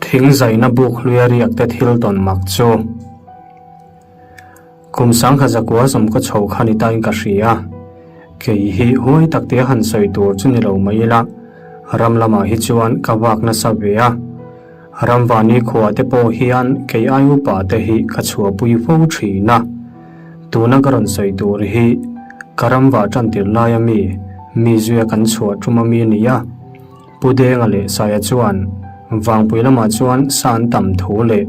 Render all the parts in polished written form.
Thing zaina buk hluia riak te thil tawn mak chu kum sangkhat zakua zawmkaw chho kha ni tain ka hria. Kei hi huai tak te han sawi tur chu ni lo mai ila, ram lamah hi chuan ka vak nasa ve a. Ramvani khua te pawh hian kei ai upa te hi ka chhuahpui fo thin a. Tuna ka rawn sawi tur hi ka ramvah tan tir laia mi, mi zuia kan chhuah tum ami a ni a. Pu Denga leh Saia chuan Vangpui lamah chuan sa an tam thu leh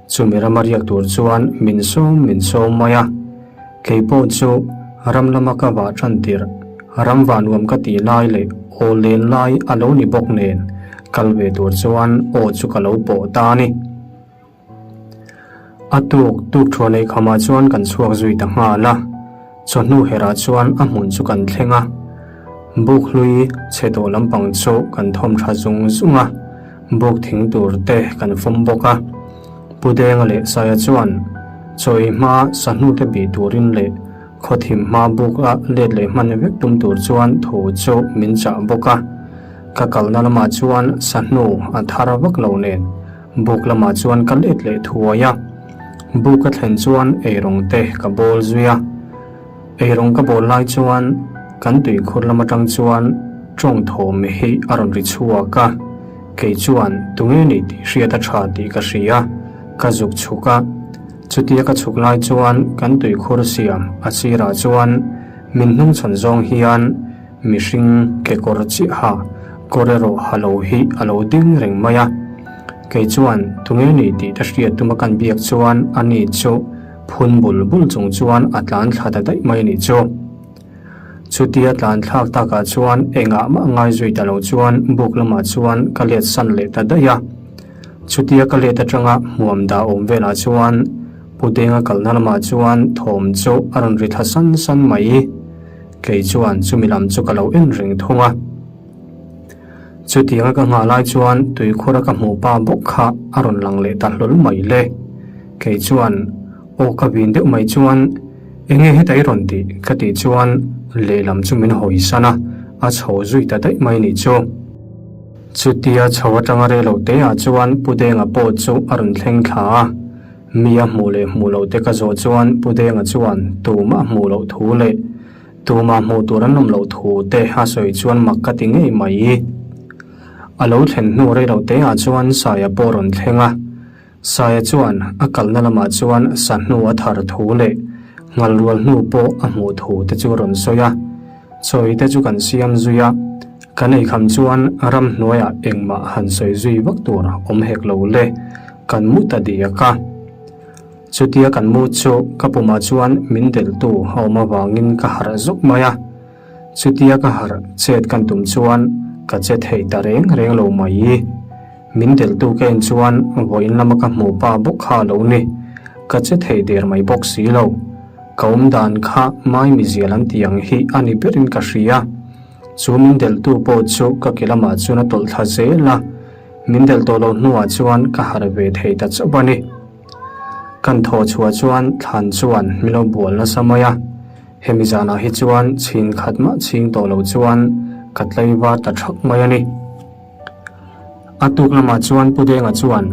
chumi rama riak tur chuan min sawm min sawm mai a. Kei pawh chu ram lama ka vah tan tirh, ram vah nuam ka tih lai leh aw len lai a lo ni bawk nen kal ve tur chuan aw chu ka lo pawh ta a ni. A tuk tuk thuah neih khamah chuan kan chhuak zui ta nghal a, chawhnu herah chuan a hmun chu kan thleng a. Buk hlui chhe tawh lampang chu kan thawm tha zung zung a, buk thing tur te kan fawm bawk a. Pu Denga leh Saia chuan chawi hma sahnu te bih turin leh khawthim hma buk a let leh hman vek tum tur chuan thu chu min chah bawk a. Ka kalna lamah chuan sahnu a thar vak lo nen Buk lamah chuan ka let leh thuai a, buk ka thlen chuan eirawng te ka bawl zui a. Eirawng ka bawl lai chuan kan tuikhur lam atang chuan tawng thawm hi a rawn ri chhuak a, kei chuan tunge ni tih hriat a tha tih ka hria, ka zuk chhuk a. Chutia ka chhuk lai chuan kan tuikhur siam a sirah chuan min hnungchhawn zawng hian Mihring kekawr chiaha kawr erawh ha lo hi a lo ding reng mai a. Kei chuan tunge ni tih te hriat tuma kan biak chuan ani chu phun bul bul chung chuan a tlan thla ta daih mai a nih chu. Chutia tlan thlak takah chuan engah mah ngai zui ta lo chuan buk lamah chuan ka let san leh ta daih a. Chutia ka let atanga hmuam dah awm velah chuan Pu Denga kalna lamah chuan thawm chu a rawn ri thla san san mai. Kei chuan chumi lam chu ka lo en reng thung a. Chutianga ka nghah lai chuan tuikhura ka hmuh pa bawk kha a rawn lang leh ta hlawl mai le. Kei chuan aw ka vin deuh mai chuan enge heta i rawn tih ka tih chuan lehlam chu min hawi san a, a chho zui ta daih mai nih chu. Chutia chho atanga rei lo te ah chuan Pu Denga pawh chu a rawn thleng thla a. Mi a hmuh leh hmuh loh te ka zawh chuan Pu Denga chuan tumah a hmuh loh thu leh tumah hmuh tur an awm loh thu te a sawi chuan mak ka ti ngei mai. A lo thlen hnu rei lo te ah chuan Saia pawh rawn thleng a, Saia chuan a kalna lamah chuan sa hnu a thar thu leh ngal rual hnu pawh a hmuh thu te chu a rawn sawi a, chawi te chu kan siam zui a, kan eikham chuan ramhnuaiah engmah han sawi zui vak tur awm hek lo le. Kan mu ta diak a. Chutia kan mu chu ka pumah chuan min delhtu a awm avangin ka harh zuk mai a. Chutia ka harh chet kan tum chuan ka che thei ta reng reng lo mai. Min delhtu ka en chuan vawiin lama ka hmuh pa bawk kha a lo ni. Ka che thei der mai bawk si lo. Ka awm dan kha mai mizial an tih ang hi a ni berin ka hria. Chu min delhtu pawh chu ka ke lamah chuan a tawlh thla zel a. Min delh tawh loh hnuah chuan ka harh ve thei ta chauh a ni. Kan thaw chhuah chuan thlan chuan min lo bual nasa mai a, hemi zanah hi chuan chhin khat mah chhing tawh lo chuan ka tlaivar ta thak mai a ni. A tuk lamah chuan Pu Denga chuan,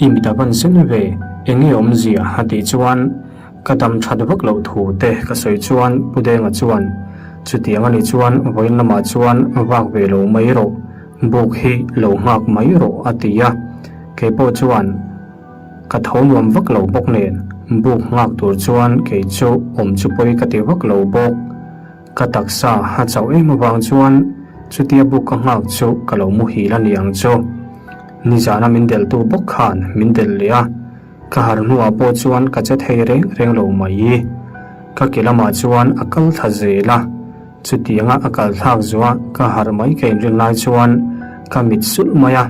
I mit a van sen ve, eng nge awmzia? a tih chuan ka dam that vak loh thu te ka sawi chuan Pu Denga chuan, Chutiang a nih chuan vawiin lamah chuan vak ve lo mai rawh, Buk hi lo nghak mai rawh a ti a, kei pawh chuan ka tho nuam vak lo bawk nen buk nghak tur chuan kei chu awm chu pawi ka ti vak lo bawk. Ka taksa a chauh em avang chuan chutia buk ka nghak chu ka lo muhil a ni ang chu. Nizana min delhtu bawk khan min delh leh a, ka har hnuah pawh chuan ka che thei reng reng lo mai. Ka ke lamah chuan a kal thla zel a. Chutianga a kal thlak zuah ka harh mai ka inrin lai chuan ka mit sulh mai a,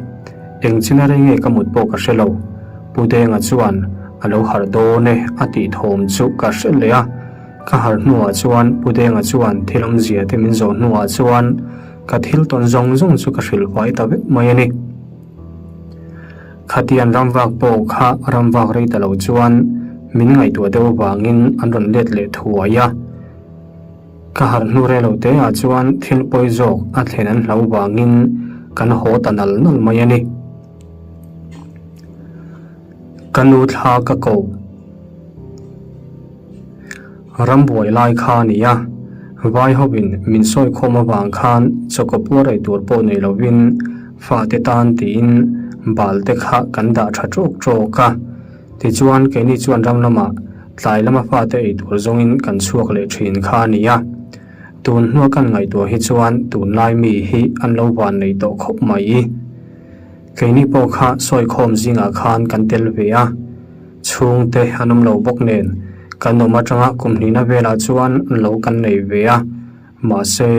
eng china rei nge ka mut pawh ka hre lo. Pu Denga chuan a lo harh dawn e a tih thawm chu ka hre leh a, ka harh hnuah chuan Pu Denga chuan thil awmzia te min zawh hnuah chuan ka thil tawn zawng zawng chu ka hrilh fai ta vek mai a ni. Khatian ramvak pawh kha ramvak rei ta lo chuan min ngaihtuah deuh avangin an rawn let leh thuai a. Ka harh hnu rei lo te ah chuan thil pawi zawk a thlen an hlau vangin kan haw ta nal nal mai a ni. Ka nu thla ka ko. Rambuai lai kha a ni a, vai hovin min sawi khawm avang khan chawkaw puar ei tur pawh nei lovin fate tan tiin bal te kha kan dah tha tawk tawk a. Tichuan keini chuan ram lamah tlai lama fate ei tur zawngin kan chhuak leh thin kha a ni a. Tun hnua kan ngaihtuah hi chuan tunlai mi hi an lo van nei tawh khawp mai. Keini pawh kha sawi khawm zingah khan kan tel ve a. Chhungte an awm lo bawk nen kan awm atanga kum hnihna velah chuan lo kan nei ve a, mahse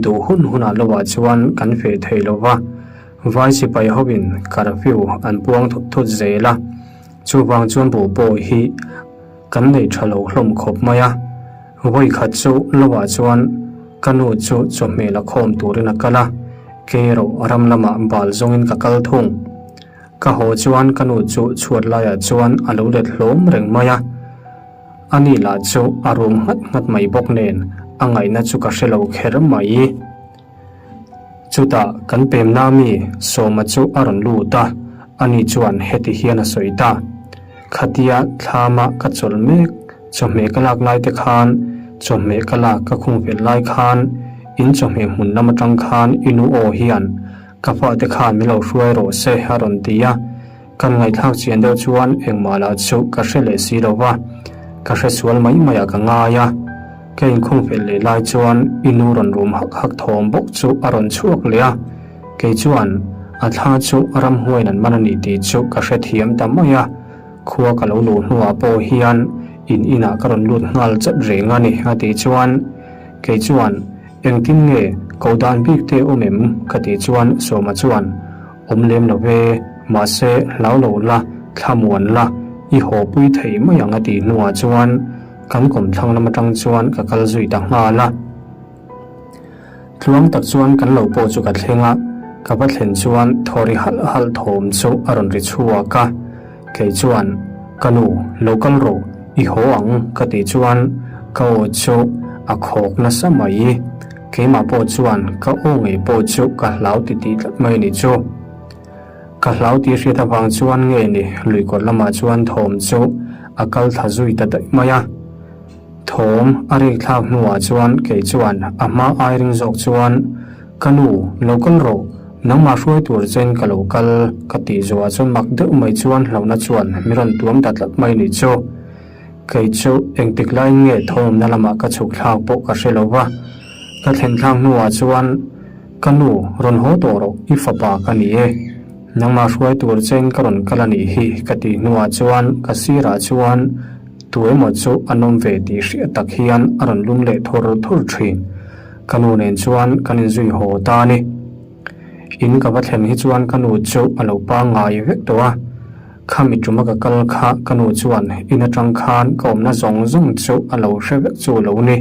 duh hun hunah lovah chuan kan feh thei lo va, vai sipai hovin curfew an puang thut thut zel a, chuvang chuan buh pawh hi kan nei tha lo hlawm khawp mai a. Vawi khat chu lovah chuan ka nu chu chawhmeh la khawm turin a kal a, kei erawh ram lamah bal zawngin ka kal thung. Ka haw chuan ka nu chu chhuat laiah chuan a lo let hlawm reng mai a, ani lah chu a rum nghat nghat mai bawk nen a ngaihna chu ka hre lo kher mai. Chutah kan pemna mi Sawma chu a rawn lut a, ani chuan heti hian a sawi ta, Khatia thlama ka chawlh mek chawhmeh ka lak lai te khan chawhmeh ka lak ka khung vel lai khan in chawhmeh hmun lam atang khan i nu aw hian Ka fate khan min lo hruai rawh se a rawn ti a, kan ngaihthlak chian deuh chuan engmah lah chu ka hre leh si lo va, ka hre sual mai mai ah ka ngai a. Ka inkhung fel leh lai chuan i nu rawn rum hak hak thawm bawk chu a rawn chhuak leh a, kei chuan a thla chu ramhuaiin an man a ni tih chu ka hrethiam ta mai a, khua ka lo luh hnuah pawh hian in inah ka rawn lut nghal chat reng a ni a tih chuan kei chuan Engtin nge ko dan bik te awm em? ka tih chuan Sawma chuan, Awm lem lo ve, mahse hlau lo la, thlamuan la, i haw pui thei mai ang a tih hnuah chuan kan kawmthlang lam atang chuan ka kal zui ta nghal a. Tluang tak chuan kan lo pawh chu ka thleng a, ka va thlen chuan thaw ri halh halh thawm chu a rawn ri chhuak a. Kei chuan, Ka nu, lo kal rawh, i haw ang, ka tih chuan ka aw chu a khawk nasa mai. Keimah pawh chuan ka aw ngei pawh chu ka hlau ti tih tlat mai a ni chu. Ka hlau tih hriat avang chuan nge ni luikawt lamah chuan thawm chu a kal thla zui ta daih mai a. Thawm a rik thlak hnuah chuan kei chuan a hma ai ring zawk chuan, Ka nu, lo kal rawh, nangmah hruai tur chen ka lo kal, ka tih zuah chuan mak deuh mai chuan hlauhna chuan mi rawn tuam ta tlat mai ni chu. Kei chu engtik laiin nge thawmna lamah ka chhuk thlak pawh ka hre lo va, ka thlen thlak hnuah chuan, Ka nu, rawn haw tawh rawh, i fapa ka ni e. Nangmah hruai tur chen ka rawn kal a nih hi, ka tih hnuah chuan ka sirah chuan tu emaw chu a nawm ve tih hriat tak hian a rawn lum leh thur thur thin. Ka nu nen chuan kan inzui haw ta a ni. In ka va thlen hi chuan ka nu chu a lo pangngai vek tawh a. Khami tuma ka kal kha ka nu chuan in atang khan ka awmna zawng zawng chu a lo hre vek chu lo ni.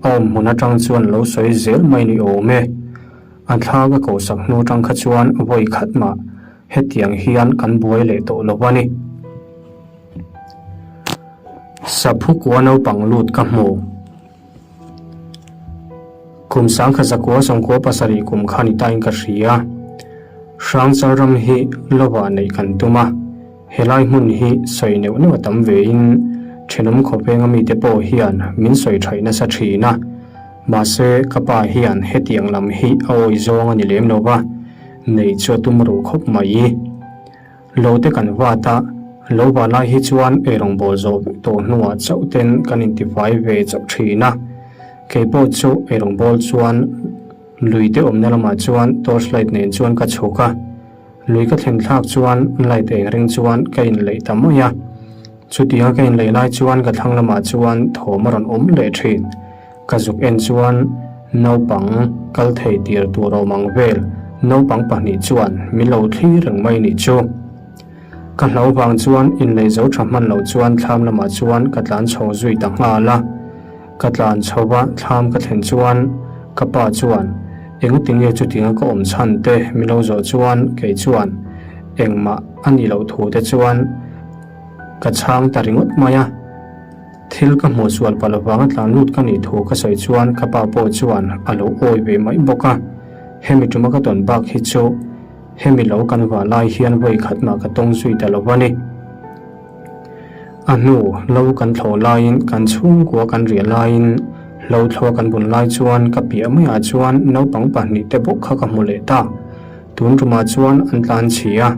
A awm hmun atang chuan lo sawi zel mai ni awm e. A thla ka kohsak hnu atang kha chuan vawi khat mah hetiang hian kan buai leh tawh lo a ni. Saphu kua naupang lut ka hmu. Kum sangkhat zakua sawmkua pasarih kum kha ni tain ka hria. Hrangchal ram hi lovah neih kan tum a, helai hmun hi sawi neuh neuh a tam vein thenawm khawpeng a mite pawh hian min sawi thaih nasa thin a. Mahse, ka pa hian hetiang lam hi a awi zawng a ni lem lo va, neih chu a tum ruh khawp mai. Lo te kan vat a, lo va lai hi chuan eirawngbawl zawh vek tawh hnuah chauh ten kan intifai ve chauh thin a. Kei pawh chu eirawngbawl chuan lui te awmna lamah chuan torch light nen chuan ka chhuk a, lui ka thlen thlak chuan light eng ring chuan ka inleih ta mai a. Chutianga ka inleih lai chuan ka thlang lamah chuan thawm a rawn awm leh thin. Ka zuk en chuan naupang kal thei tir tur awm ang vel naupang pahnih chuan min lo thlir reng mai nih chu. Ka hlo vang chuan inlei zo tha hman loh chuan thlam lamah chuan ka tlan chho zui ta nghal a. Ka tlan chho va thlam ka thlen chuan ka pa chuan engtinge chutianga ka awm chhan te min lo zawh chuan kei chuan engmah a nih loh thu te chuan ka chhang ta ringawt mai a. Thil ka hmuh sual palh avanga tlan lut ka nih thu ka sawi chuan ka pa pawh chuan a lo awi ve mai bawk a. Hemi tuma ka tawn bak hi chu hemi lo kan vah lai hian vawi khat mah ka tawng zui ta lo a ni. A hnu lo kan thlawh laiin kan chhungkua kan riah laiin hlo thlawh kan bun lai chuan ka piah maiah chuan naupang pahnihte bawk kha ka hmu leh ta. Tun tumah chuan an tlan chhi a.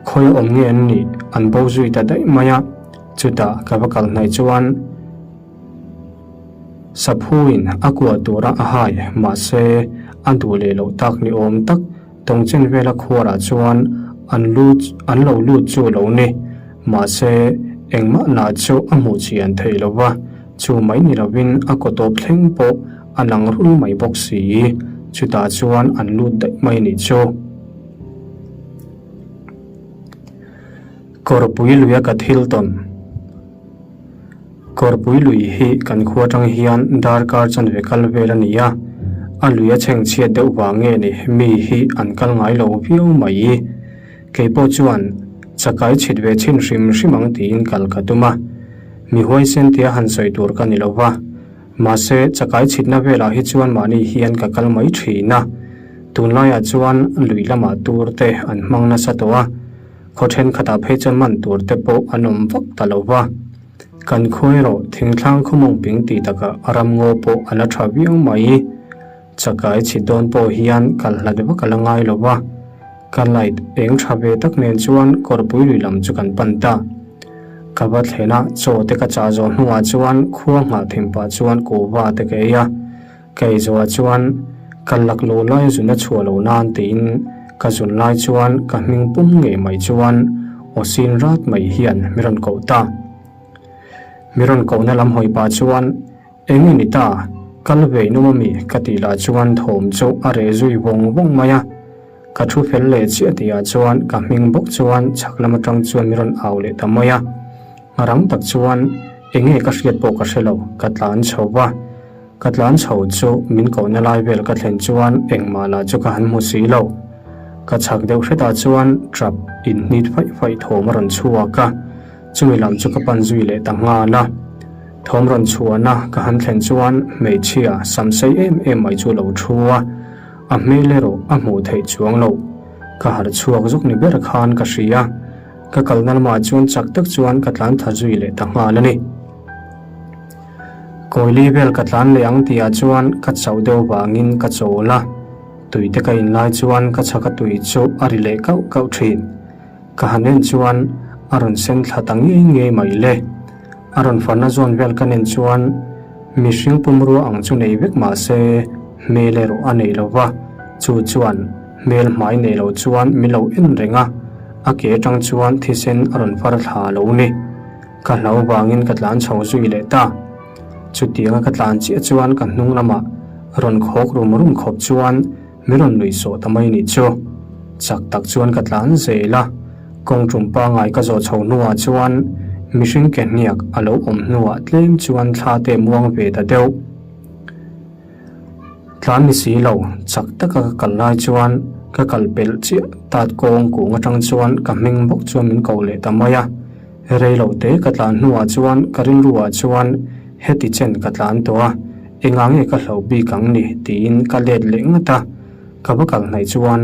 Khawi awm nge an nih an bo zui ta daih mai a. Chutah ka va kal hnaih chuan Saphuin a kuah tura a hai mahse a duh leh loh tak ni awm tak Tawngchen vela khuarah chuan an lut an lo lut chu lo ni. Mahse engmah lah chu a hmuh chian theih lo va, chu mai ni lovin a kaw tawp thleng pawh a lang rul mai bawk si. Chutah chuan an lut daih mai nih chu. Kawrpui luia ka thil tawn. Kawrpui lui hi kan khua atang hian darkar chanve kal vel a ni a, a lui a chheng chhiat deuh vang nge ni mi hi an kal ngai lo viau mai. Kei pawh chuan chakai chhit ve chhin hrim hrim ang tiin kal ka tum a, mi huaisen tia han sawi tur ka ni lo va, mahse chakai chhitna velah hi chuan mahni hian ka kal mai thin a, tunlaiah chuan lui lamah tur te an hmang nasa tawh a. Khaw thenkhatah phei chuan man tur te pawh an awm vak ta lo va. Kan khaw erawh thingthlang khawmawng ping tih takah a ram ngaw pawh a la tha viau mai. Chakai chhit dawn pawh hian kal hlat vak a la ngai lo va. Ka light eng tha ve tak nen chuan kawrpui lui lam chu kan pan ta. Ka va thlen a, chaw te ka chah zawh hnuah chuan khua nghah thim pah chuan kuhva te ka ei a. Ka ei zawhah chuan ka laklo lai zun a chhuah lo nan tiin ka zun lai chuan ka hming pum ngei mai chuan aw sin rat mai hian mi rawn koh ta. Mi rawn kohna lam hawi pah chuan eng nge ni ta, kal ve inawm ami ka tih lah chuan thawm chu a reh zui vawng vawng mai a. Ka thu fel leh chiah tihah chuan ka hming bawk chuan chhak lam atang chuan mi rawn au leh ta mai a. Rang tak chuan eng nge ka hriat pawh ka hre lo, ka tlan chho va. Ka tlan chho chu min kohna lai vel ka thlen chuan engmah lah chu ka han hmu si lo. Ka chhak deuh hretah chuan trap inhnit faih faih thawm a rawn chhuak a, chumi lam chu ka pan zui leh ta nghal a. Thawm rawn chhuahna ka han thlen chuan hmeichhia sam sei em em mai chu lo thu a, a hmel erawh a hmuh theih chuang lo. Ka harh chhuak zawk ni ber khan ka hria. Ka kalna lamah chuan chak tak chuan ka tlan tha zui leh ta nghal a ni. Kawili vel ka tlan leh ang tihah chuan ka chauh deuh vangin ka chawl a, tui te ka in lai chuan ka chhaka tui chu a ri leh kauh kauh thin. Ka han en chuan a rawn sen thla ta ngei ngei mai le. A rawn farna zawn vel ka nen chuan mihring pumrua ang chu nei vek mah se hmel erawh a nei lo va, chu chuan hmel hmai nei lo chuan min lo en reng a, a ke atang chuan thisen a rawn far thla lo ni. Ka hlau vangin ka tlan chho zui leh ta. Chutianga ka tlan chiah chuan ka hnung lamah rawn khawk rum rum khawp chuan min rawn nuih sawh ta mai nih chu. Chak tak chuan ka tlan zel a, kawng tum pangai ka zawh chho hnuah chuan mihring ke hniak a lo awm hnuah tlem chuan thla te muang ve ta deuh. Tlan ni si lo, chak taka ka kal lai chuan ka kal pelh chiah tat kawng kung atang chuan ka hming bawk chuan min ko leh ta mai a. Rei lo te ka tlan hnuah chuan ka rilruah chuan heti chen ka tlan tawh a, engah nge ka hlauh bik ang ni tiin ka let leh ngat a. Ka va kal hnaih chuan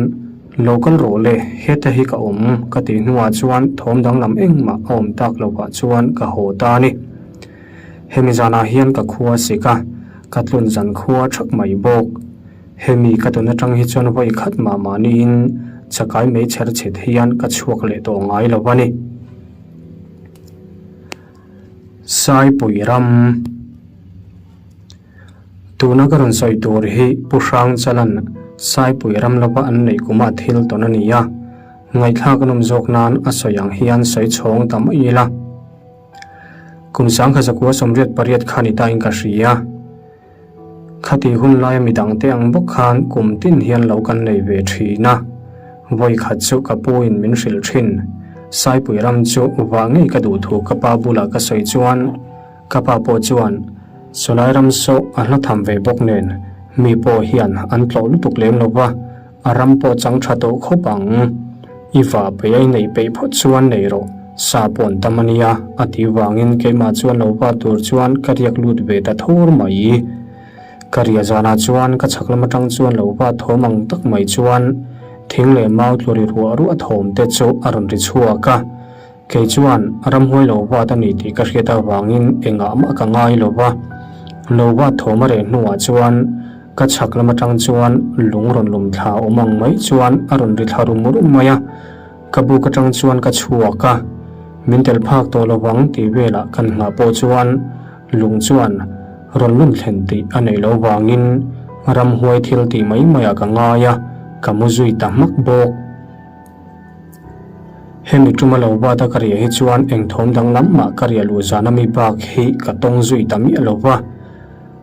lo kal rawh le, heta hi ka awm ka tih hnuah chuan thawm danglam engmah a awm tak lovah chuan ka haw ta a ni. Hemi zanah hian ka khua sik a, ka tlun zan khua thak mai bawk. Hemi ka tawn atang hi chuan vawi khat mah mahniin chakai mei chher chhet hian ka chhuak leh tawh ngai lo a ni. Saipui ram Tuna ka rawn sawi tur hi Pu Hrangchalan Saipui ram lova an neih kuma thil tawn a ni a, ngaihthlak a nawm zawk nan a sawi ang hian sawi chhawng ta mai ila. Kum 1988 kha ni tain ka hria. Khati hun laia midangte ang bawk khan kum tin hian lo kan nei ve thin a. Vawi khat chu ka pu in min hrilh thin. Saipui ram chu vah ngei ka duh thu ka pa bulah ka sawi chuan ka pa pawh chuan Sawlai ram saw a hla tham ve bawk nen mi pawh hian an tlawh lutuk lem lo va, A ram pawh chang tha tawh khawp ang. I va peih a i neih peih phawt chuan nei rawh, sa pawh an tam a nia, a ti vangin keimah chuan lo va tur chuan ka riak lut ve ta thur mai. Ka riah zanah chuan ka chhak lam atang chuan lo va thawm ang tak mai chuan thing leh mau tlu ri ruah ruah thawm te chu a rawn ri chhuak a. Kei chuan ramhuai lo vat a ni tih ka hriat avangin engah mah ka ngai lo va. Lo vat thawm a reh hnuah chuan ka chhak lam atang chuan lung rawn lum thla awm ang mai chuan a rawn ri thla rum rum mai a. Ka buk atang chuan ka chhuak a, min tel phak tawh lo vang tih velah kan nghah pawh chuan lung chuan rawn lum thlen tih a neih loh vangin ramhuai thil tih mai maiah ka ngai a, ka mu zui ta hmak bawk. Hemi tuma lo bat a ka riah hi chuan eng thawm danglam mah ka riah luh zan ami bak hi ka tawng zui ta miah lo va,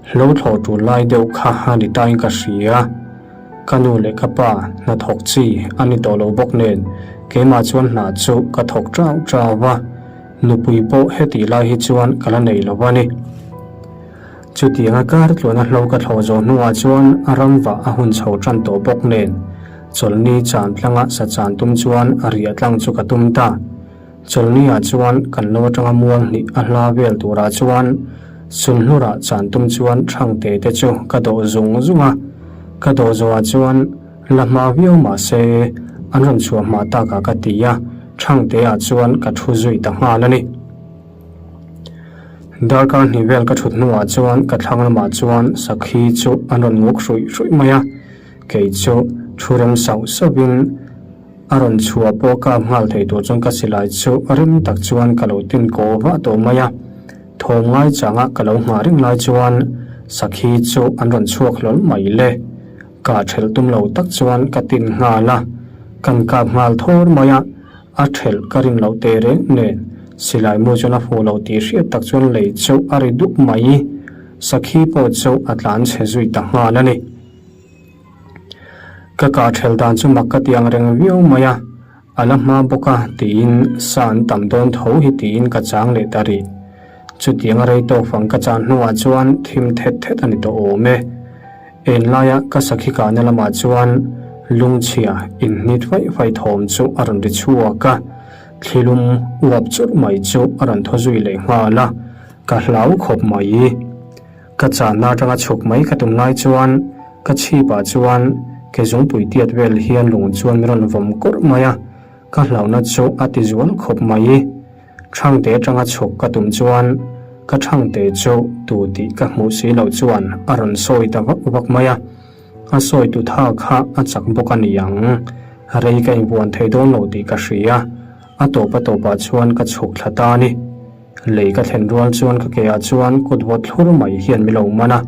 hlo thlawh tul lai deuh kha a ni tain ka hria. Ka nu leh ka pa hnathawk chi a ni tawh lo bawk nen keimah chuan hna chu ka thawk chau chau va, nupui pawh hetih lai hi chuan ka la nei lo a ni. Chutianga kar tluana hlo ka thlawh zawh hnuah chuan a ramvah a hun chho tan tawh bawk nen chawlhni chan tlanga sa chan tum chuan a riah tlang chu ka tum ta. Chawlhniah chuan kan lo atanga mual hnih a hla vel turah chuan Sunhlurah chan tum chuan Thangte te chu ka dawh zung zung a, ka dawh zawhah chuan la hma viau mah se an rawn chhuah hma takah ka ti a, Thangteah chuan ka thu zui ta nghal a ni. Darkar hnih vel ka thut hnuah chuan ka thlang lamah chuan sakhi chu an rawn nguk hruih hruih mai a, kei chu thu rem sauh sauhin a rawn chhuah pawh kap nghal thei tur chuan ka silai chu rem tak chuan ka lo tin kaw vah tawh mai a, thawm ngai changa ka lo nghah reng lai chuan sakhi chu an rawn chhuak hlawl mai le. Ka thelh tum lo tak chuan ka tin nghal a, kan kap nghal thawr mai a, A thelh ka rin loh teh reng nen silai mu chuan a fuh loh tih hriat tak chuan lei chu a ri dup mai. Sakhi pawh chu a tlan chhe zui ta nghal a ni. Ka kah thelh dan chu mak ka ti ang reng viau mai a, a la hma bawk a tiin sa an tam dawn tho hi tiin ka chang leh ta rih. Chutiang a rei tawk fang ka chan hnuah chuan thim thet thet a ni tawh awm e. En laia ka sakhi kahna lamah chuan lungchhia inhnit faih faih thawm chu a rawn ri chhuak a, thlilum uap churh mai chu a rawn thaw zui leh nghal a, ka hlau khawp mai. Ka channa atanga chhuk mai ka tum lai chuan ka chhipah chuan ke zungpui tiat vel hian lung chuan min rawn vawm kawrh mai a, ka hlauhna chu a ti zual khawp mai. Thangte atanga chhuk ka tum chuan ka thangte chu tu tih ka hmuh si loh chuan a rawn sawi ta vak vak mai a, a sawi tu tha kha a chak bawk a ni ang. Rei ka invuan thei dawn lo tih ka hria, a tawp a tawpah chuan ka chhuk thla ta a ni. Lei ka thlen rual chuan ka keah chuan kut vawt thlur mai hian mi lo man a,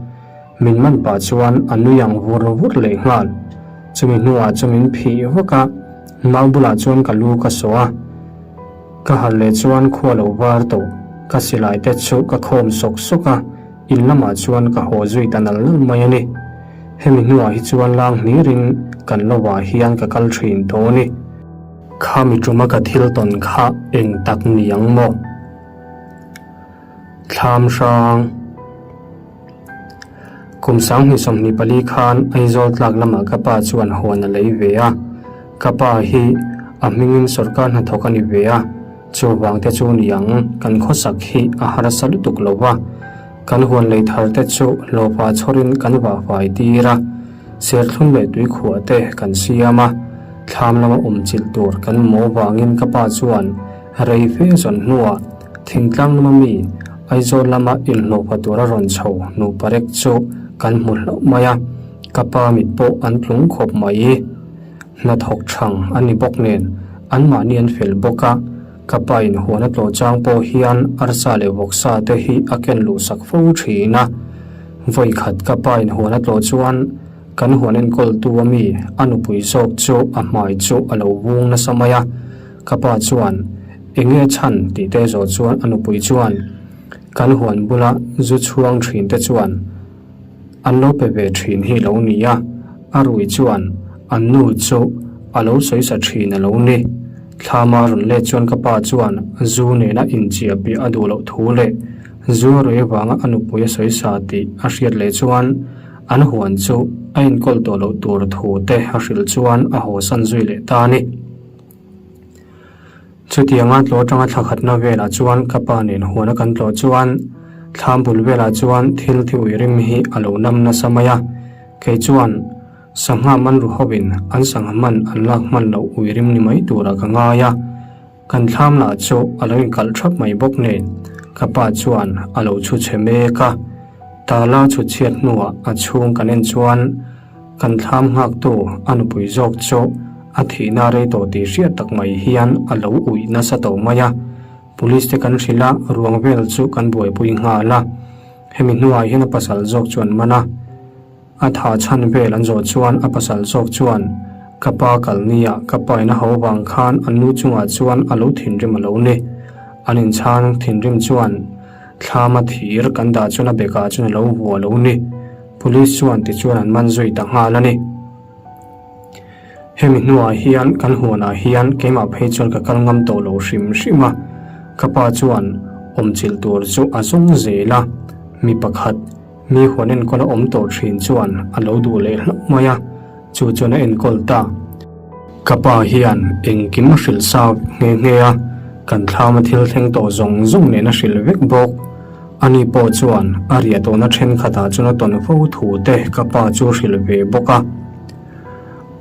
min man pah chuan a nui ang vur vur leh nghal. Chumi hnuah chu min phih vak a, mau bulah chuan ka lu ka sawh a. Ka harh leh chuan khua lo var tawh, ka silai te chu ka khawm sawk sawk a, in lamah chuan ka haw zui ta nal nal mai a ni. Hemi hnuah hi chuan lang hnirin kan lovah hian ka kal thin tawh a ni. Khami tuma ka thil tawn kha eng tak ni ang maw? Thlam hrang. Kum 2024 khan Aizawl tlak lamah ka pa chuan huan a lei ve a. Ka pa hi a hmingin sawrkar hnathawk a ni ve a, chuvang te chu niang kan khawsak hi a harsa lutuk lo va. Kan huan lei thar te chu hlawhpa chhawrin kan vahfai tir a, serthlum leh tuikhuah te kan siam a, thlam lama awm chilh tur kan maw vangin ka pa chuan rei fe zawn hnuah Thingtlang lama mi Aizawl lama inhlawhpa tura rawn chho nupa rek chu kan hmu hlauh mai a, ka pa mit pawh an tlung khawp mai. Hnathawk thang a ni bawk nen anmahni an fel bawk a, ka pa in huan a tlawh chang pawh hian arsa leh vawksa te hi a ken luh sak fo thin a. Vawi khat ka pa in huan a tlawh chuan kan huan enkawltu a mi a nupui zawk chu a hmai chu a lo vung nasa mai a, ka pa chuan Enge chhan tih te zawh chuan a nupui chuan kan huan bula zu chhuang thin te chuan an lo pe ve thin hi lo ni a, a rui chuan an nu chu a lo sawi sa thin a lo ni. Thlama rawn let chuan ka pa chuan zu nena inchiah piah a duh loh thu leh zu a rui avanga a nupui a sawi sa tih a hriat leh chuan an huan chu a enkawl tawh loh tur thu te a hrilh chuan a hawsan zui leh ta a ni. Chutianga tlawh atanga thla khatna velah chuan ka pa nen huana kan tlawh chuan thlam bul velah chuan thil thi ui rim hi a lo nam nasa mai a, kei chuan sangha man ru hovin an sangha man an lak hman loh ui rim ni mai turah ka ngai a. Kan thlam lah chu a lo inkalh thap mai bawk nen ka pa chuan a lo chhu chhe mek a. Tala chhu chhiat hnuah a chhung kan en chuan kan thlam nghaktu a nupui zawk chu a thihna rei tawh tih hriat tak mai hian a lo uih nasa tawh mai a. Police te kan hrilh a, ruang vel chu kan buaipui nghal a. Hemi hnuah hian a pasal zawk chu an man a. A tha chhan vel an zawh chuan a pasal zawk chuan, Ka pa kal nia, ka pa in a ho vang khan an nu chungah chuan a lo thinrim a lo ni. An inchhang thinrim chuan thlam a thir kan dah chuan a bekah chuan a lo vua a lo ni. Police chuan tichuan an man zui ta nghal a ni. Hemi hnuah hian kan huanah hian keimah phei chuan ka kal ngam tawh lo hrim hrim a, ka pa chuan awmchilh tur chu a zawng zel a, mi pakhat mi huan enkawl a awm tawh thin chuan a lo duh leh hlauh mai a, chu chuan a enkawl ta. Ka pa hian engkim a hrilh sa nghe nghe a, kan thlama thil thleng tawh zawng zawng nen a hrilh vek bawk. Ani pawh chuan a riah tawhna thenkhatah chuan a tawn fo thu te ka pa chu a hrilh ve bawk a.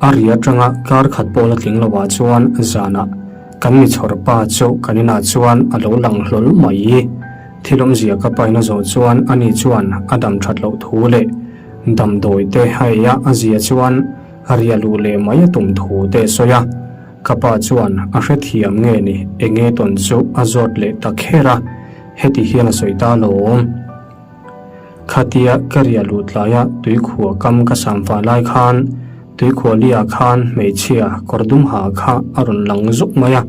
A ri atanga kar khat pawh la tling lovah chuan zanah kan mi chhawr pa chu kan inah chuan a lo lang hlawl mai. Thil awmzia ka paina zawh chuan ani chuan a dam that loh thu leh damdawi te a ei a, a zia chuan a ria luh leh mai a tum thu te a sawi a. Ka pa chuan a hrethiam nge ni enge tawn chu a zawt leh ta kher a, heti hian a sawi ta alawm. Khatia ka riah luh tlaia tuikhuah kam ka samfah lai khan tuikhuah liah khan hmeichhia kawr dum ha kha a rawn lang zuk mai a,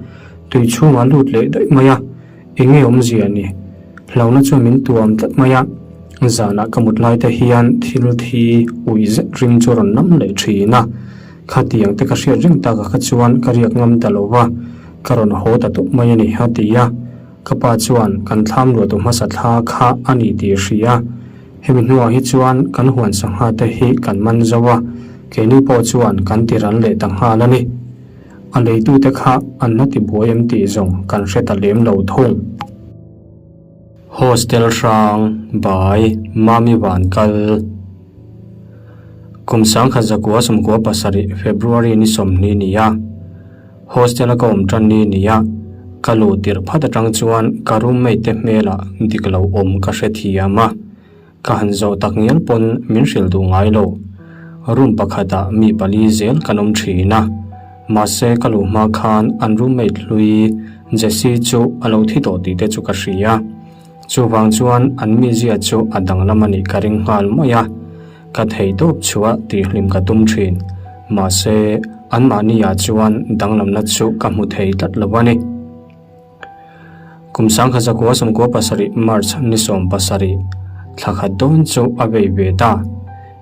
tui chhungah lut leh daih mai a, enge awmzia ni? Hlauhna chuan min tuam tlat mai a, zanah ka mut lai te hian thil thi ui zet ring chu a rawn nam leh thin a, khatiang te ka hriat reng takah kha chuan ka riak ngam ta lo va, ka rawn haw ta tawp mai a ni a ti a. Ka pa chuan kan thlam luahtu hmasa thla kha a ni tih a hria. Hemi hnuah hi chuan kan huan sangha te hi kan man zo a, keini pawh chuan kan ti ran leh ta nghal a ni. A leitute kha an la ti buai em tih zawng kan hre ta lem lo thung. Hostel hrang bai Mami Van kal. Kum 1997 February ni 20 ni a. Hostel a ka awm tan ni nia, ka luh tirh phat atang chuan ka roommate te hmelah dik lo awm ka hre thiam a, ka han zawh tak ngial pawn min hrilh duh ngai lo. Room pakhatah mi pali zel kan awm thin a, mahse ka luh hma khan an roommate hlui Jessie chu a lo thi tawh tih te chu ka hria. Chuvang chuan an mizia chu a danglam a nih ka ring nghal mai a. Ka thei tawp chhuah tih hlim ka tum thin. Mahse, anmahniah chuan danglamna chu ka hmu thei tlat lo a ni. Kum 1997 March ni 17, thla khat dawn chu a vei ve ta.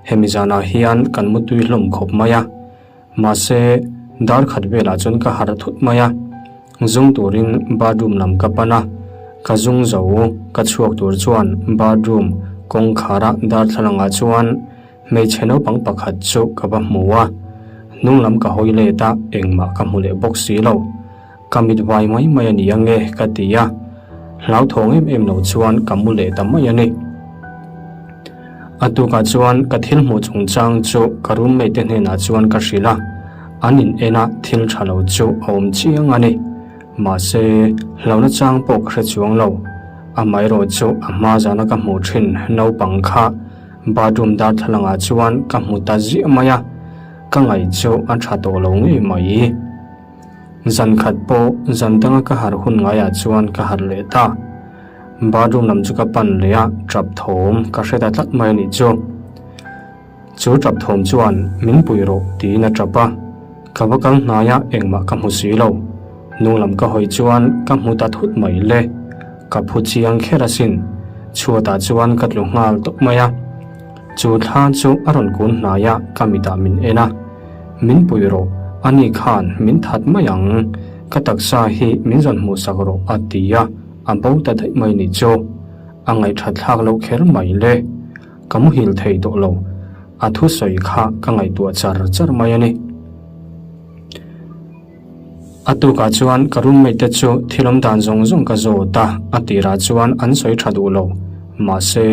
Hemi zanah hian kan mutui hlawm khawp mai a. Mahse, dar khat velah chuan ka harh thut mai a, zung turin bathroom lam ka pan a, ka zung zo ka chhuak tur chuan bathroom kawngkhara darthlalangah chuan hmeichhe naupang pakhat chu ka va hmu a, hnung lam ka hawi let a, engmah ka hmu leh bawk si lo. Ka mit vai mai mai a ni ange ka ti a, hlauthawng em em lo chuan ka mu leh ta mai a ni. A tukah chuan ka thil hmuh chungchang chu ka roommate te hnenah chuan ka hrilh a, an in en a thil tha lo chu a awm chiang a ni. Mahse, hlauhna chang pawh ka hre chuang lo. Amaherawh chu a hma zana ka hmuh thin naupang kha bathroom darthlalangah chuan ka hmu ta ziah mai a, ka ngaih chu a tha tawh lo ngei mai. Zan khat pawh zan danga ka harh hun ngaiah chuan ka harh leh ta. Bathroom lam chu ka pan leh a, tap thawm ka hre ta tlat mai a nih chu. Chu tap thawm chuan min pui rawh tiin a tap a, ka va kal hnai a engmah ka hmu si lo. Hnung lam ka hawi chuan ka hmu ta thut mai le. Ka phu chiang kher asin. Chhuatah chuan ka tlu nghal tawp mai a. Chu thla chu a rawn kun hnai a, ka mitah min en a. Min pui rawh, ani khan min that mai ang, ka taksa hi min zawn hmuh sak rawh a ti a, a bo ta daih mai nih chu. A ngaihthat thlak loh kher mai le. Ka muhil thei tawh lo, a thusawi kha ka ngaihtuah char char mai a ni. A tukah chuan ka roommate te chu thil awm dan zawng zawng ka zawt a, a tirah chuan an sawi tha duh lo. Mahse,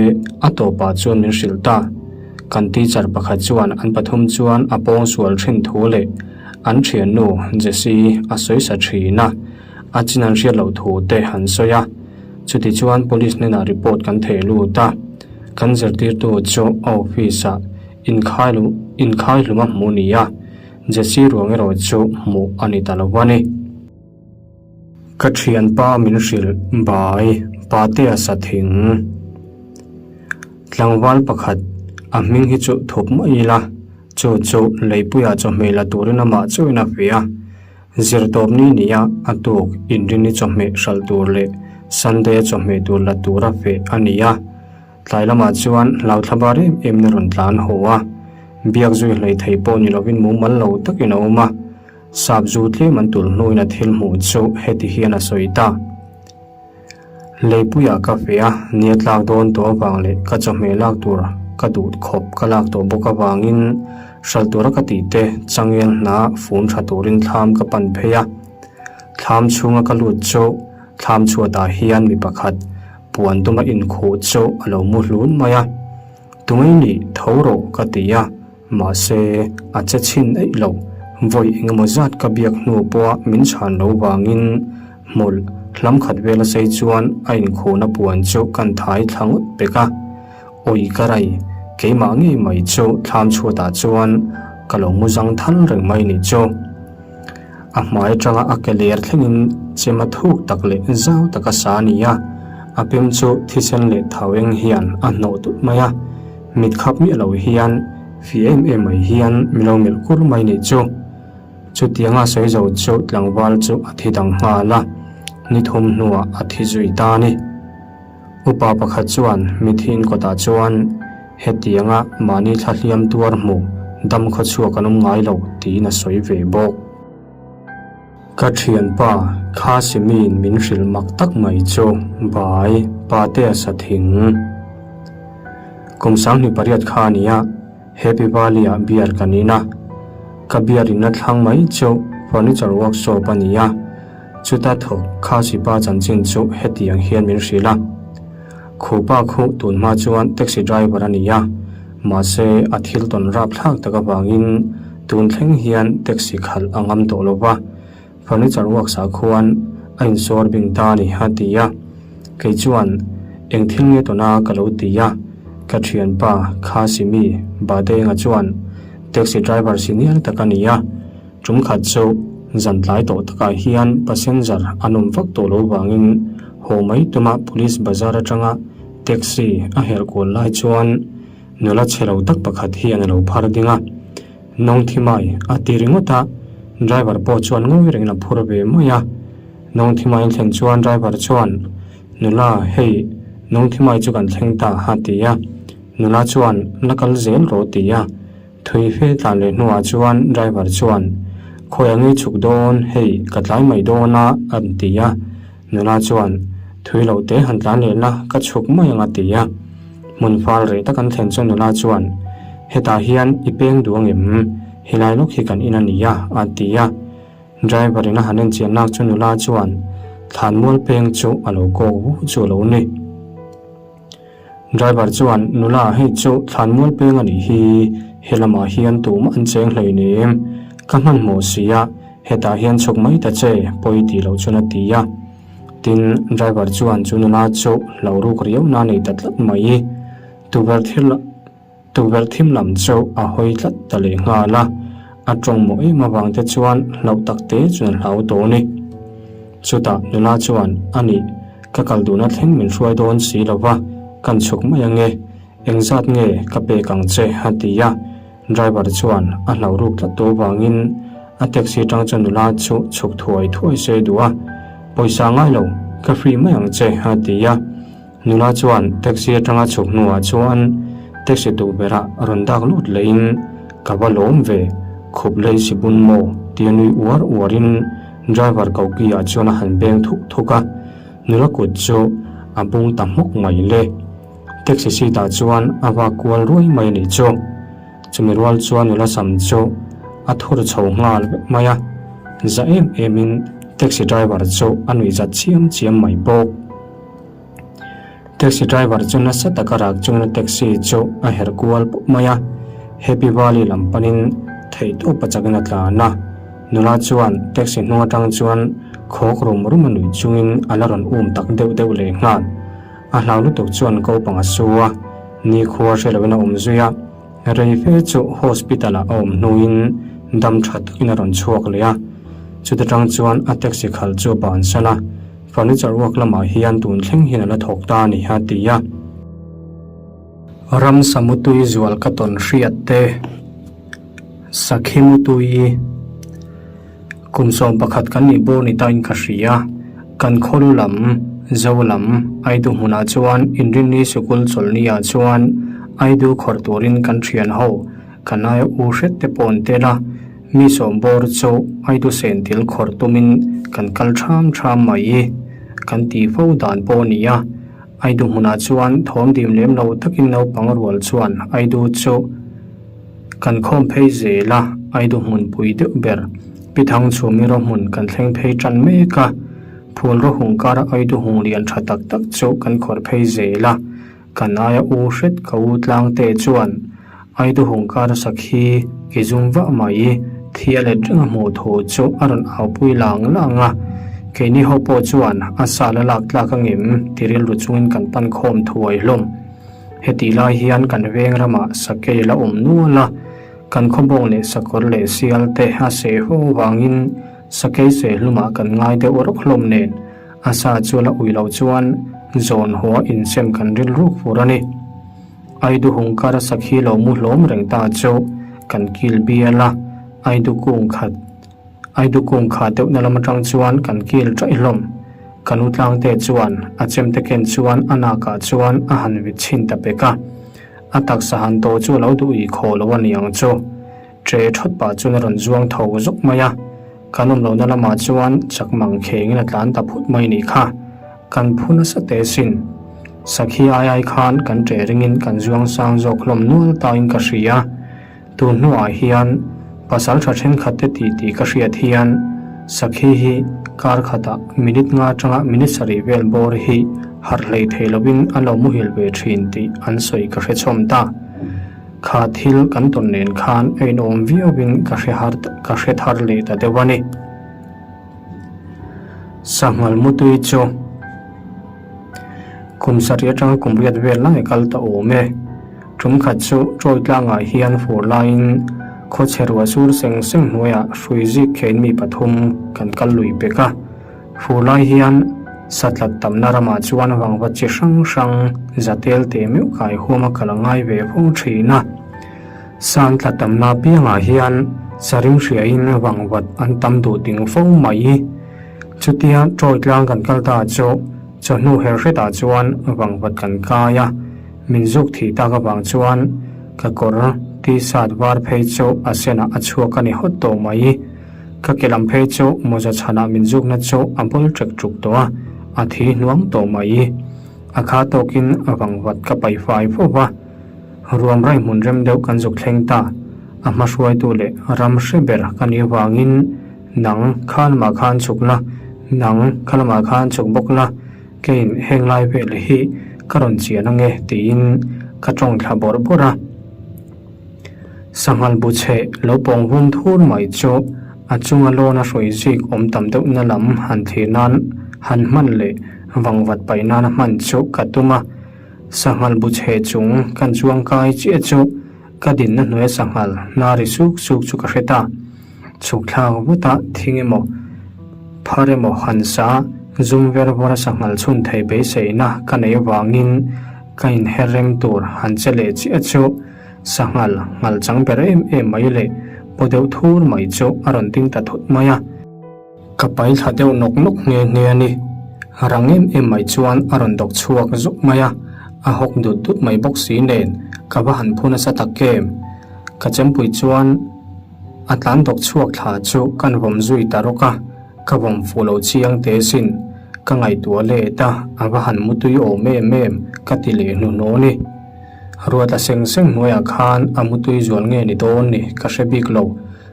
a tawpah chuan min hrilh ta. Kan teacher pakhat chuan an pathum chuan a pawng sual thin thu leh an thiannu Jessie a sawi sa thin a. A chin an hriat loh thu te han sawi a. Chutichuan Police hnenah report kan thei lut a. Kan zirtirtu chu a office ah inkhai inkhai hlum a hmuh ni a, Jesse ruang erawh chu hmuh a ni ta lo a ni. Ka thianpa min hrilh bai Patea sa thing. Tlangval pakhat a hming hi chu thup mai ila, chu chu leipuiah chawhmeh la turin amah chauhin a hria. Zirtawpni nia a tuk inrini chawhmeh hralh tur leh Sunday a chawhmeh tur la tura feh a ni a. Tlai lamah chuan hlauthla bar em em na rawn tlan haw a, biak zui hlei thei pawh ni lovin mumal lo takin a awm a. Sap zu tlem an tulh hnuin a thil hmuh chu heti hian a sawi ta. Leipuiah ka feh a, nia tlak dawn tawh avang leh ka chawhmeh lak tur ka duh khawp ka lak tawh bawk avangin hralh tura ka tih te changel hna fun tha turin thlam ka pan phei a. Thlam chhunga ka lut chu thlam chhuatah hian mi pakhat puan tuma inkhuh chu a lo mu hlun mai a. Tunge nih tho rawh ka ti a. Mahse, a che chhin eih lo. Vawi engemaw zat ka biak hnu pawha min chhan lo vangin hmawlh hlam khat vela sei chuan a inkhuna puan chu kan thai thla ngawt pek a. Awi ka rai, keimah ngei mai chu thlam chhuatah chuan ka lo mu zang thal reng mai nih chu. A hmai atanga a ke ler thlengin chema thuk tak leh zau taka sa a ni a, a pem chu thisen leh thau eng hian a hnawh tut mai a. Mit khap miah lo hian fih em em mai hian mi lo melh kur mai nih chu. Chutianga sawi zo chu tlangval chu a thi dang nghal a, ni thum hnuah a thi zui ta a ni. Upa pakhat chuan mithiin kawtah chuan hetianga mahni thla hliam tuar hmu dam khawchhuak an awm ngai lo tiin a sawi ve bawk. Ka thianpa kha Simiin min hrilh mak tak mai chu bai Patea sa thing. Kum 28 kha a nia, Happy Valley-ah beer kan in a. Ka beer inna thlang mai chu furniture workshop a ni a, chuta thawk kha Sipa chanchin chu hetiang hian min hrilh a. Khupa khu tun hma chuan taxi driver a ni a, mahse a thil tawn rap thlak tak avangin tun thleng hian taxi khalh a ngam tawh lo va, furniture works ah khuan a insawr bing ta a ni a ti a. Kei chuan eng thil nge tawna ka lo ti a, ka thianpa Khasimi Badenga chuan taxi driver senior tak a ni a, Tum khat chu zan tlai tawh takah hian passenger an awm vak tawh lo vangin haw mai tuma police bazar atanga taxi a herh kual lai chuan nula chhe lo tak pakhat hian a lo phar ding a. Nawngthimai a ti ringawt a, driver pawh chuan ngawi rengin a phur ve mai a. Nawngthimai a thlen chuan driver chuan, Nula, hei Nawngthimai chu kan thleng ta a ti a. Nula chuan, La kal zel rawh ti a. Thui fe tlan leh hnuah chuan driver chuan, Khawi a ngei chhuk dawn, hei ka tlai mai dawn a, a ti a. Nula chuan, Thui loh te han tlan leh la, ka chhuk mai ang a ti a. Hmun fal reh tak an thlen chuan nula chuan, Hetah hian i peng duh ang em? Helai lawk hi kan in a ni a, a ti a. Driver in a han enchian nak chu nula chuan thlanmual peng chu a lo kawk vu chu a lo ni. Driver chuan, Nula, hei chu thlanmual peng a nih hi, he lamah hian tumah an cheng hleinem. Ka hmanhmawh si a, hetah hian chhuk mai ta che, pawi tih loh chuan a ti a. Tin, driver chuan chu nula chu hlo ruk riau na nei ta tlat mai. Tukverh thil. Tukverh thim lam chu a hawi tlat ta leh nghal a, a tawng mawh em avang te chuan hlauh tak te chuan a hlau tawh a ni. Chutah nula chuan, A nih, ka kal duhna thleng min hruai dawn si lo va, kan chhuk mai ange, engzat nge ka pek ang che a ti a. Driver chuan a hlauh ruk tlat tawh avangin a taxi atang chuan nula chu chhuk thuai thuai se duh a, Pawisa ngai lo, ka free mai ang che a ti a. Nula chuan taxi atanga chhuk hnuah chuan taxi tukverh ah rawn dak lut lehin ka va lawm ve, khup lei si bun maw tia nui uar uarin driver koki ah chuan a han beng thuk thuk a, nula kut chu a bung ta hmawk mai le. Taxi seat ah chuan a vak kual ruai mai a nih chu. Chumi rual chuan nula sam chu a thur chho nghal vek mai a, za em emin taxi driver chu a nuihzat chiam chiam mai bawk. Taxi driver chu nasa taka rak chungin taxi chu a herh kual pawp mai a, Happy Valley lam panin theihtawp a chakin a tlan a. Nula chuan taxi hnung atang chuan. Khawk rum rum a nuih chungin a la rawn um tak deuh deuh leh nghal. A hlau lutuk chuan ko pang a su a, nikhua hre loin a awm zui a. Rei fe chu hospital ah a awm hnuin dam tha takin a rawn chhuak leh a. Chuta tang chuan a taxi khalh chu a bansan a, furniture work lamah hian tun thleng hian a la thawk ta a ni a ti a. Ramsa mutui zual ka tawn hriat te, Sakhi mutui kum 11 kan nih bawr ni tain ka hria. Kan khawlu lam, Zo lam, Aidu hmunah chuan Inrinni sikul chawlhni ah chuan Aidu khawrh turin kan thian ho, kan aia u hret te pawh an tel a, mi sawm bawr chu Aidu sentil khawrh tumin kan kal tham tham mai. Kan tih fo dan pawh a ni a. Aidu hmunah chuan thawm dim lem lo takin naupang rual chuan Aidu chu kan khawm phei zel a, Aidu hmunpui deuh ber Pi Thangchhumi ro hmun kan thleng phei tan mek a, phul ro hung kara Aidu hung lian tha tak tak chu kan khawrh phei zel a, kan aia u hret ka u tlangte chuan Aidu hung kar sakhi ki zum vah mai thi a let reng a hmuh thu chu a rawn aupui lang lang a, keini ho pawh chuan a sal a lak tlak angem ti rilru chungin kan pan khawm thuai hlawm. Hetih lai hian kan veng ramah sakei la awm nual a, kan khawbawng leh sakawr leh sial te a seh ho vangin sakei seh hlumah kan ngai deuh rawk hlawm nen a sa chu la ui lo chuan zawn haw a insem kan rilruk fur a ni. Aidu hung kar sakhi lo mu hlawm reng ta chu kan kil bial a, Aidu kung khat Aidu kung kha deuhna lam atang chuan kan kil ṭaih hlawm. Ka nu tlangte chuan a chemte ken chuan a nakah chuan a han vit chhin ta pek a, a taksa han to chu a lo duh ih khawh lo a ni ang chu. Ṭe ṭhawt pah chuan a rawn zuang tho zawk mai a, kan awm lohna lamah chuan chak mang khengin a tlan ta phut mai nih kha. Kan phu nasa teh sin. Sakhi ai ai khan kan ṭe ringin kan zuang sang zawk hlawm nual tain ka hria. Tun hnuah hian pasal ṭha ṭhenkhat te tih tih ka hriat hian Sakhi hi kar khatah minute nga aṭanga minute sarih vel bawr hi harh hlei thei lovin a lo muhil ve ṭhin tih an sawi ka hre chhawm ta. Kha thil kan tawn nen khan a inawm viauin ka hre har ka hre thar leh ta deuh a ni. Sanghal mutui chu kum sarih atanga kum riat vel lai kal ta awm e. Tum khat chu Troy tlangah hian fur laiin khawchhe ruah sur seng seng hnuaiah hrui zik khein mi pathum kan kal lui pek a. Fur lai hian satlat tamna ramah chuan vangva chi hrang hrang zatel teh meuh kai huam a kal a ngai ve fo thin a. San tla tamna piangah hian saring hriain vangvat an tam duh ting fo mai. Chutia Troy tlang kan kal ta chu chawhnu her hretah chuan vangvat kan kai a, min zuk thih tak avang chuan ka kawr t-shirt var phei chu a senah a chhuak a ni hawt tawh mai. Ka ke lam phei chu mawza chhanah min zukna chu a bawl ṭek ṭuk tawh a, a thi hnuang tawh mai. A kha tawkin a vangvat ka pai fai fo va, ruam rai hmun rem deuh kan zuk thleng ta. A hma hruaitu leh ram hre ber ka nih vangin nang kha lamah khan chhuk la, nang kha lamah khan chhuk bawk la, keiin heng lai vel hi ka rawn chian ange tiin ka ṭawng thla bawrh bawrh a. Sanghal bu chhe lo pawng vum thur mai chu a chunga lawna hruai zik awm tam deuhna lam han thlir nan han hman leh vangvat paih nana hman chu ka tum a. Sanghal bu chhe chung kan chuang kai chiah chu ka dinna hnuaia sanghal hna ri suk suk chu ka hre ta. Chhuk thlak vut a thing emaw phar emaw han sa zum ver vawra sanghal chhun thei beiseina ka neih avangin ka inher rem tur han che leh chiah chu Sanghal nghal chang ber em em mai leh paw deuh thur mai chu a rawn ding ta thut mai a. Ka pai thla deuh nawk nawk nghe nghe a ni. Rang em em mai chuan a rawn dawk chhuak zuk mai a, a hawk dut dut mai bawk si nen ka va han phu nasa tak em. Ka chempui chuan a tlan dawk chhuak thla chu kan vawm zui ta rawk a, ka vawm fuh lo chiang te sin. Ka ngaihtuah let a, a va han mutui awm em em ka ti leh hnuhnawh a ni. Ruat a seng seng hnuaiah khan a mutui zual nge ni dawn ni ka hre bik lo.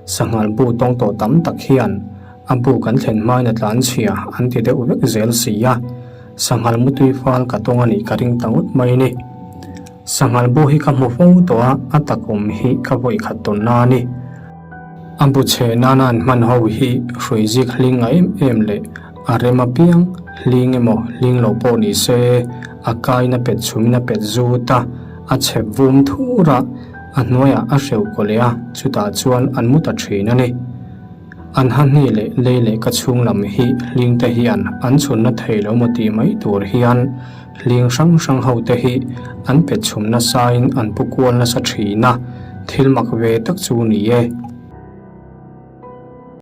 Sanghal bu tawng tawh tam tak hian a bu kan thlen hmain a tlan chhia an ti deuh vek zel si a. Sanghal mutui fal ka tawng a nih ka ring ta ngawt mai ni. Sanghal bu hi ka hmu fo tawh a, a tak awm hi ka vawi khat tawn na a ni. A bu chhe nana an hman ho hi hrui zik hling a em em leh. A rem apiang, hling emaw hling lo pawh ni se, a kain a pet chhumin a pet zut a, a chhep vum thur a, a hnuaiah a hreuh kaw leh a, chutah chuan an mu ta thin a ni. An hahni leh lei leh ka chhung lam hi hling te hian an chhunna thei lo maw tih mai tur hian hling hrang hrang ho te hi an pet chhum nasain an pu kual nasa thin a, thil mak ve tak chu ni e.